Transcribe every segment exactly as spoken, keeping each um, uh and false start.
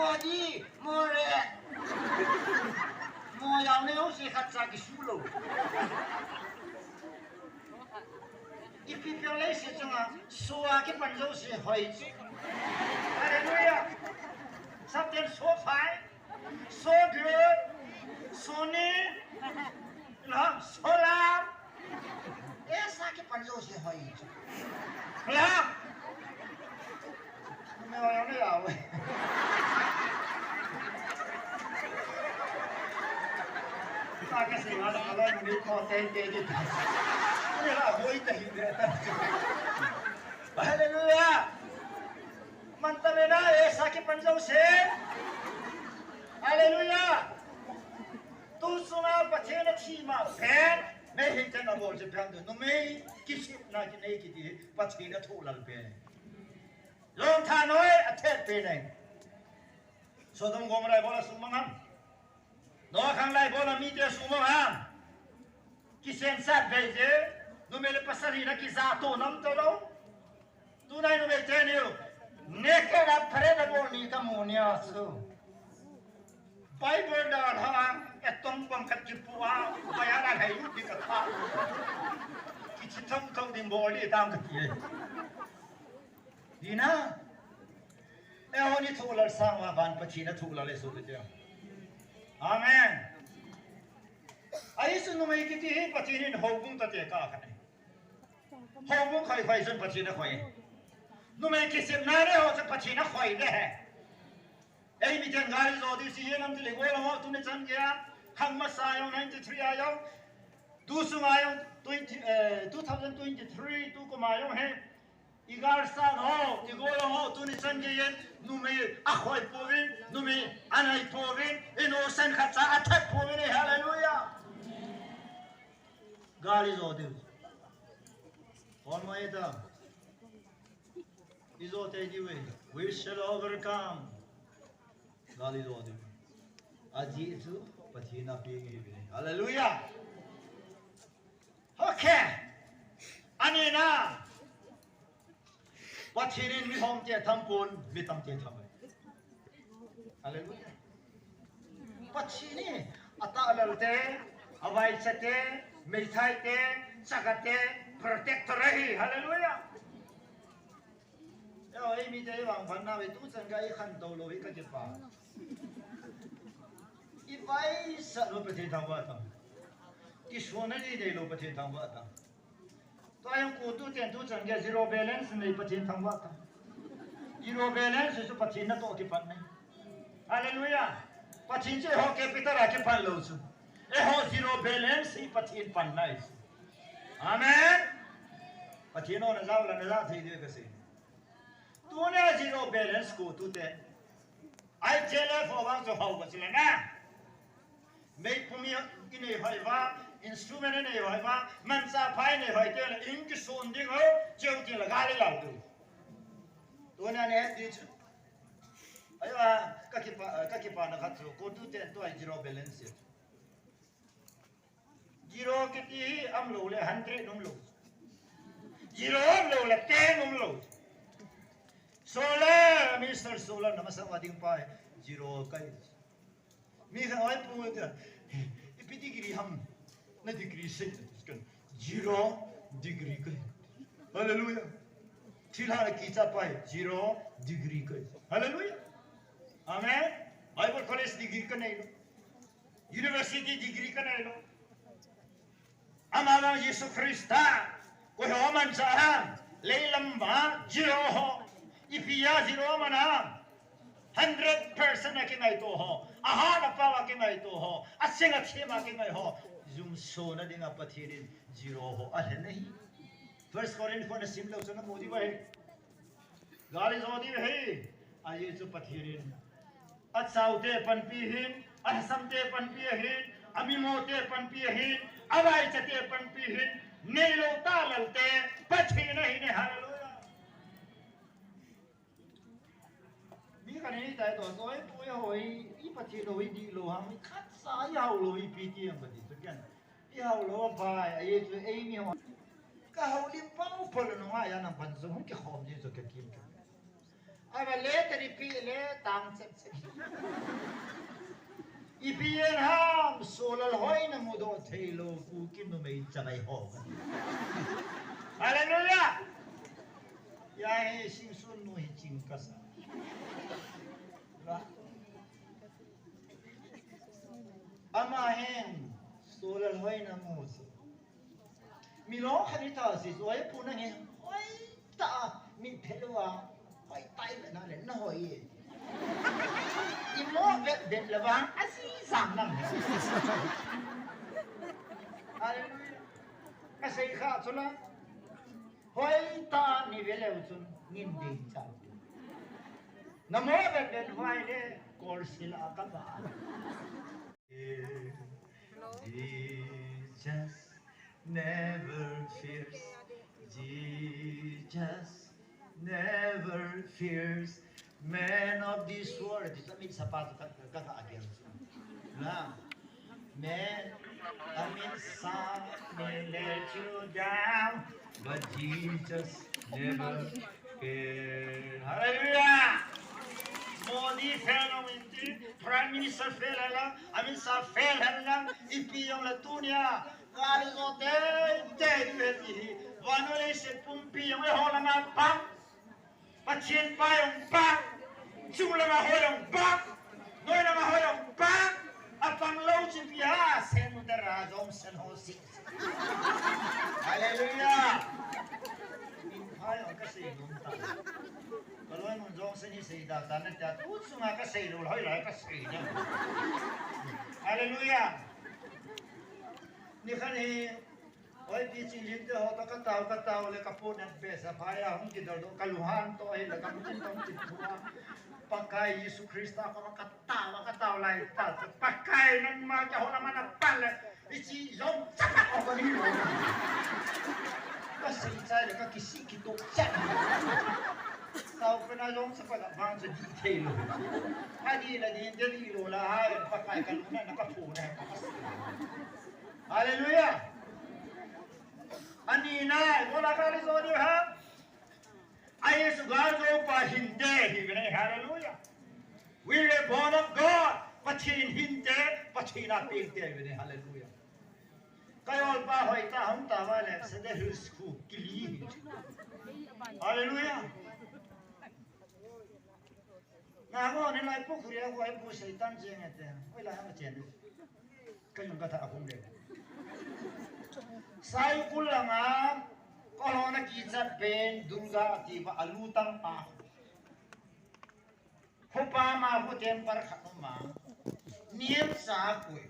Adi, more. Mo yau ne ho se khat cha kisu lou. Ipi pia lei se chunga, so a kipan jouse hoi chu. Hallelujah. Something so fine, so good, so neat, no, so loud. Esa kipan jouse hoi chu. Love. Numei ho jong le jao e. Ka kasei ma la, ka loi numei kho teitei di ta. Ni la hoi ta hi de ta. Hallelujah. Man ta le na, esa kipan jouse. Hallelujah. Tu sunga Pathen athi ma pen, mei hing ten abol che pen tu. Numei kisepna kinei kiti Pathen athu lal pen. Lom tha noi athet pen e. Sodom Gomorrah ibola sumang ham? Noah khang la ibola mite sumang ham? Kisensat vei je, numei le pasal hina kija to nam to lou. Tunai numei teni u, naked and afraid abol ni kamu nia chu. Bible dalha, atom bomb khat kipu a, pai a la hei lut di katha. Kichi thong thong ding bol di tam kati e. Dina. Eiho ni thu lal sang ma ban Pathen athu lal e su le tia. Amen. Ahi chu numei kiti hi Pathen in houbung tate kah khat e. Houbung khoi khoi chun Pathen akhoi. Numei kisepna le ho chu Pathen akhoi le he. Ei miten gal ijo diu chu hi nam ti le gol ho tuni chan geiya. Khang masa jong ninety-three a jong. Tu sunga jong twenty, eh, two thousand twenty-three tu kuma jong he. I galsat ho, i gol ho, tuni chan geiyin, numei akhoi pouvin, numei anai pouvin, innocent khat cha athat pouvin, hallelujah. Gal ijo diu. Hol mai ta. Ijo tei diu e. We shall overcome. Gal ijo diu. Ajeh chu Pathen a peng ihiuve. Hallelujah. Okay. Ani na. Pathen in mi homte tham pon, mi tamte tham e. Hallelujah. Pathen hi atahloute, avaichate, meithaite, chakate, protector ahi. Hallelujah. Eo, ei mite i vangphat nau hi tuchan gei i khantou lou hi ka kipah. I vaisah lou Pathen thangvah tam. Kisonna nei nei lou Pathen thangvah tam. Tua jong KOTU ten tuchan gei zero balance nei Pathen thangvah tam. Zero balance chu Pathen natoh kipan nei. Hallelujah. Pathen chu eiho capital a kipan lou chu. Eiho zero balance hi Pathen panna ahi chu. Amen. Pathen ho najao la najah thei diu kasei. Tunia zero balance KOTU te. I T L F ho vang chu hao ka chule na. Meipum i, i nei hoi va, instrument i nei hoi va, manchah pha i nei hoi te le, in kisun ding ho, cheu ti la gal i lau diu. Tunia nei ti chu. Ayo, ka kipa, ka kipana khat chu, KOTU te tua zero balance. Zero kiti hi umlou le hundred umlou. Zero umlou le ten umlou. Solar, Mister Solar, na masang uva ding pa hi zero kahi. Mi khat oi pu ta. Ipi degree ham? Na degree sei. Zero degree kahi. Hallelujah. Thilha la kicha pa hi zero degree kahi. Hallelujah. Amen. Bible college degree kanei lou. University degree kanei lou. Ama vang Jesu Christa, koi ho manchah ham, leilam a zero ho, ipi a zero man ham, hundred percent a kingaito ho, ahat apao a kingaito ho, aseng athem a kingai ho, jumsona dinga Pathen in zero ho alhen ahi. First Corinth kho na sim leu chun namu diu ahi. Gal ijo diu ahi. Ajeh chu Pathen in achaote panpi ahin, alhasamte panpi ahin, amimote panpi ahin, avaichate panpi ahin, neilou tah lalte Pathen ahin, hallelujah. Mi kanei tai to, oi pu e hoi, i Pathen lou, i dihlou ham, i khatcha i haolou, ipi ti ham kati chu ken. I haolou a bai, ajeh chu eimi ho. Ka houlim pau pau le nunga ya nang pan chu hung kikhom ji chu ka kim ka. Ava le tari pi le tang chet chet. Ipi jeh ham, Solal hoi namu doh thei lou, Kuki numei chabai ho. Hallelujah. Hia hi Singson nu hi ching kasa. Ama hin Solal hoi namu chu. Milong khat ni ta si, hoi pu na nge, hoi ta, mi phel wa, hoi tai le na le, na hoi ye. I mo vet vet le vang, a si sam nam. Hallelujah. Ka sei kha chu la, hoi ta ni ve le chun, ngin ding cha. Na mo vet vet vai le, kol sil a ka ba. Jesus never fears. Jesus never fears. Man of this world. This means apa tu ka ka ka agel. Na. Man, I mean, some may let you down, but Jesus never fail. Hallelujah. Modi fail na minti, Prime Minister fail na, Amit Shah fail na, ipi jong le tunia, kali zo te, te, te, te, vanu le se pumpi jong le ho lama pang. Pathen pa jong pang, chung lama ho jong pang, noi lama ho jong pang, apang lou chu ipi ham, sen dara jong sen ho si. Hallelujah. Min phai jong ka sei nom ta. Ka loi mun jong sen hi sei da ta na ta, tu sunga ka sei lou, hoi lai ka sei da. Hallelujah. Ni khan hi, oi, teaching lim te ho to ka tao, ka tao le ka pon an pe sa phai a hung kidol do ka luhan to hi le ka mutin tong ti thua. Pakai Jesu Krista ko ka tao, ka tao lai ta. Pakai nangma ka ho na mana pan le. Ichi jong chapa ko ka ni lo. Ka sei chai le ka kisi ki to cha. Tao pe na jong chapa la bang cha di thei lo. Adi la di de di lo la ha Pakai ka lu na na ka pon na. Hallelujah. Ani na, ibola ka le so di ha. Ai sugar go pa hinte hi vene, hallelujah. We were born of God. Pathen hinte, Pathen a pengte vene, hallelujah. Ka jol pa hoi ta hung ta va le, Sede Hills khu kili hi. Hallelujah. Na ho ne lai pu khu ria ko ai pu Satan jeng ete. Oi la ha ma chen. Ka jung ka tha a hung le. Saikul langa, ka lona kichat pen, Durga ati va a lu tang pa. Hopa ma ho tem par khat ma. Niam sa koi.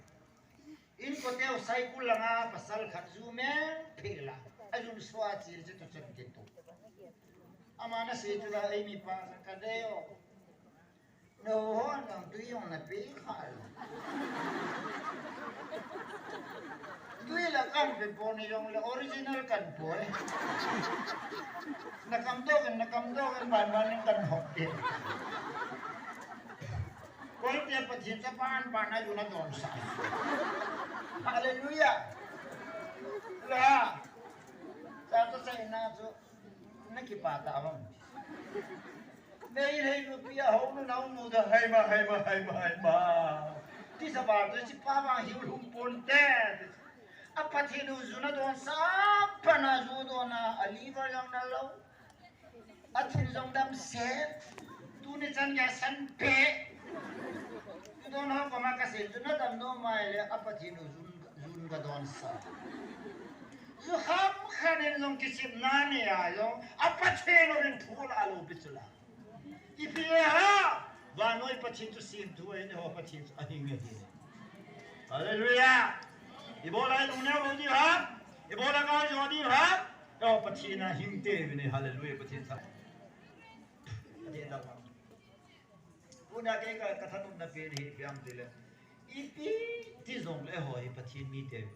In ko teu Saikul langa, pasal khat ju me, phela. A jun swa chil che to chen ke to. Ama na se tu la ai mi pa ka de yo. No, ho nang tui jong na pe kha lo. Tui la kan pe po ni jong le original kan po e. Na kam do kan, na kam do kan ban ban kan hok ke. Koi te Pathen cha pan pan na ju na don sa. Hallelujah. La. Cha to sai na chu. Na kipa ta vang. Nei lei nu pia ho nu nau nu da hai ma, hai ma, hai ma, hai ma. Ti sa ba tu chi pa vang hiu lum pon te. A Pathen u ju na don sa pa na ju don na a liver jong na lo. A thin jong dam se. Tu ni chan ya san pe. Tu don ho ko ma ka se ju na dam no mai le a Pathen u ju Jun ka don sa. Ju kham khan in jong kisipna nei a jong, a Pathen uvin phul a lo pi chu la. Ipi ha, vannoi Pathen chu semthu ahi, eiho Pathen chu ahing ahi. Hallelujah. Ibola ilungneo lou diu ham, ibola ka jo diu ham, eiho Pathen ahing te uvin, hallelujah, Pathen tha. Ati ta pa. Tuna kei ka, ka thanopna pen hi ipi ham tile. Ipi ti jong le eiho hi Pathen mite.